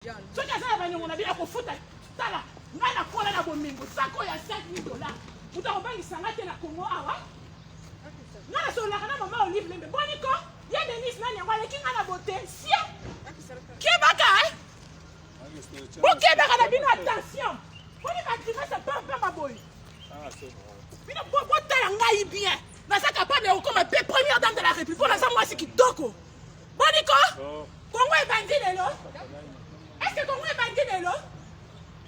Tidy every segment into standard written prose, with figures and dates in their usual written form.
Soki aza na baniongo na bino akofuta. Tala ngai nakola na bomengo sako ya 5000 dollars moto akobangisa ngai te na Congo awa. Ngai nasololaka na mama Olive Lembe boni ko ye Denise nani yango aleki ngai na bote sia kebaka eh? Bokebaka na bino attention boni bagrimace pampamba boye bino botala ngai bien naza capable ya kokoma mpe première dame de la république mpo naza mwasi kitoko. Boni ko? Kongo ebandi lelo? Est-ce que Kongo ebandi lelo?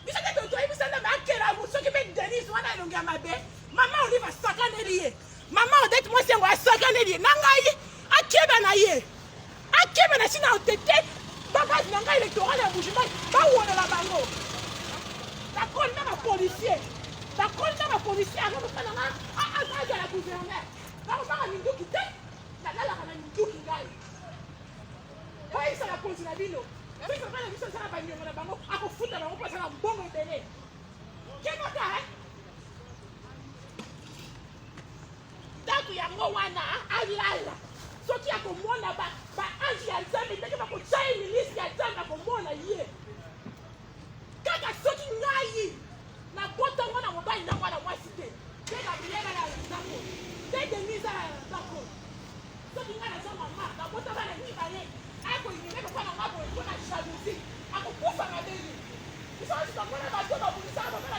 Biso te toyebisa nde bakela soki mpe Denise wana elongi ya mabe. Mama Olive asakaneli ye. Mama Odette mwasi yango asakaneli ye. Na ngai akeba na ye. Akeba na sina otete babase na ngai électoral ya Mbujimayi bawolola bango. Bakoli na ba policier. Bakoli na ba policier akokosala nga azala gouverneur. Bakobanga minduki te. Nalalaka na minduki ngai. Boyebisa bakonzi na bino soki papa na biso aza na baniongo na bango akofuta bango mpo aza na mbongo ebele. Kebaka eh? Ndako yango wana alala soki akomona ba ba ange ya Nzambe ndenge bakotya ye ministre ya Nzambe akomona ye kaka soki ngai nabota mwana mobali na mwana mwasi te te Gabriel ala na ndako te Denise ala na ndako soki ngai naza mama nabota bana mibale akoyinele papa na ngai boye mpo na jalousie akokufa mabe ye biso nyonso tomona bato babulisaka papa.